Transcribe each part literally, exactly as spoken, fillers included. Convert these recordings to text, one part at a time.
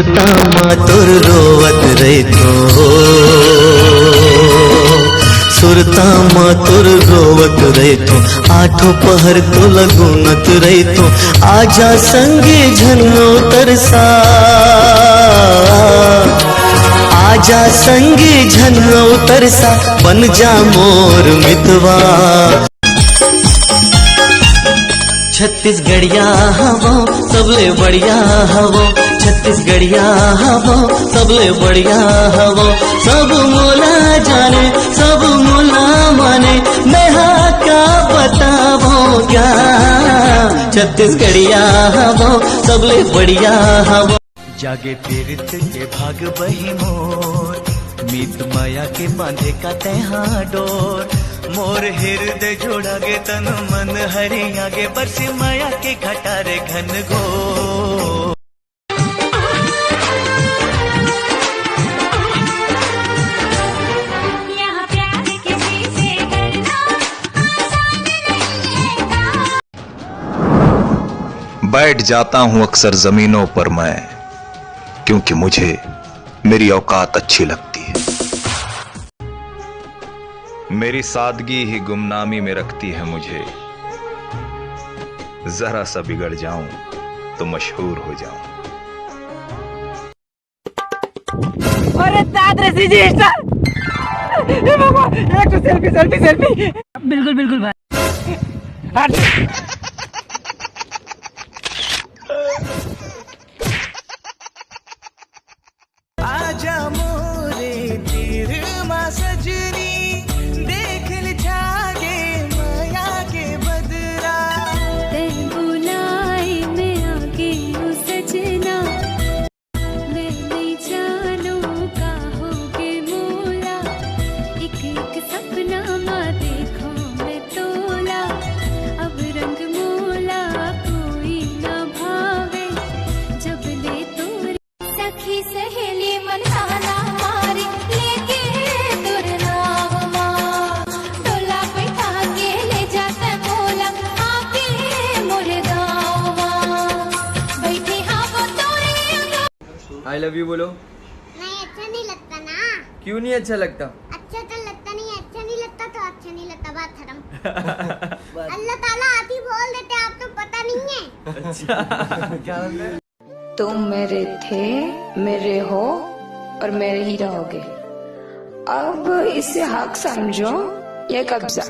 सुरता म तोर रोवत रहिथों, सुरता म तोर रोवत रहिथों, आठों पहर तोला गुनत रहिथों। आजा संगी झन उतरसा, आजा संगी झन उतरसा, बन जा मोर मितवा। छत्तीसगढ़िया हवो, सबले बढ़िया हवो, छत्तीसगढ़िया हवो, सबले बढ़िया हवो। सब मोला जाने, सब मोला माने, मैं हा का बतावों गा। छत्तीसगढ़िया हवो, सबले बढ़िया हवो। जागे पीरित के भाग बही मोर, मीत माया के बांधे का तैहा डोर। मोर हृदय जोड़ा गे, तन मन हरिया गे, बरसी माया के घटा रे घन घोर। यहाँ प्यार किसी से करना आसान नहीं है। बैठ जाता हूं अक्सर जमीनों पर मैं, क्योंकि मुझे मेरी औकात अच्छी लगती है। मेरी सादगी ही गुमनामी में रखती है मुझे। जरा सा बिगड़ जाऊं तो मशहूर हो जाऊं। अरे दाद रे सीजी स्टार। ए बाबा, एक तो सेल्फी, सेल्फी, सेल्फी। बिल्कुल, बिल्कुल भाई। हट। आजा मोरे तीर मा सजनी, देख ले छागे माया के बदरा। तै बुलाए मैं आगे हूँ सजना, मैं नहीं जानू का होगे मोला। एक एक सपना मा देखो मैं तोला, अब रंग मोला कोई ना भावे, जब ले तोरे। सखी सहेली मन ताना मारे, लेके तोर नाम मा। डोला बैठा के ले जात मोला, आके मोर गाँव मा। बैठे हाँ वो तोरे अंगना। आई लव यू बोलो। नहीं, अच्छा नहीं लगता ना। क्यों नहीं अच्छा लगता? अच्छा तो लगता नहीं, अच्छा नहीं लगता तो अच्छा नहीं लगता, बात खत्म। अल्लाह ताला आती बोल देते, आपको पता नहीं है। अच्छा। क्या बोलते हैं? तुम मेरे थे, मेरे हो और मेरे ही रहोगे। अब इसे हक समझो या कब्जा।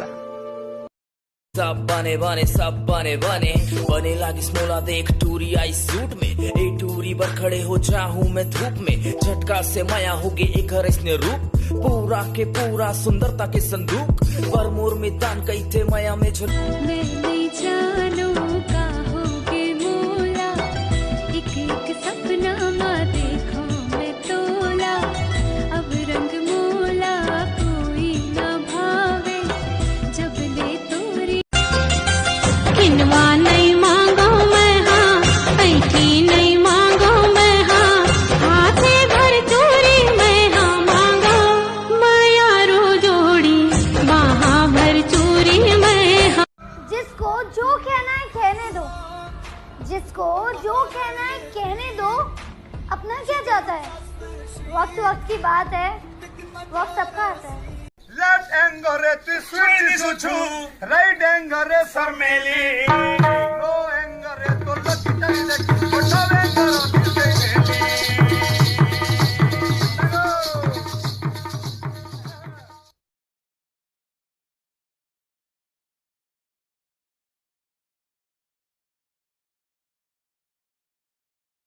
सब बने बने, सब बने बने, बने लागिस मोला देख टूरी आई सूट में। ए टूरी बर खड़े हो जाहूं मैं धूप में, झटका से मया होगे एकर अइसने रूप, पूरा के पूरा सुंदरता के संदूक, पर मोर में दान कहिथे मया में झल। मैं नहीं जानू का होगे मोला, एक एक सपना मा देखो मैं तोला, अब रंग मोला कोई ना भावे, जब ले तोरी। किनवा नहीं मांगो मैं हाँ, ऐठी नहीं मांगो मैं हाँ, हाथे भर चूरी मैं हाँ मांगो, माया रो जोड़ी, बाहा भर चूरी मैं हाँ। जिसको जो कहना है कहने दो, जिसको जो कहना है कहने दो, अपना क्या जाता है, वक्त वक्त की बात है, वक्त सबका आता है। लेफ्ट एंगरे ती स्वीटी सुचू, राइट एंगरे सरमेली, लो एंगरे तो लकी चली देखी, फोटो एंगरे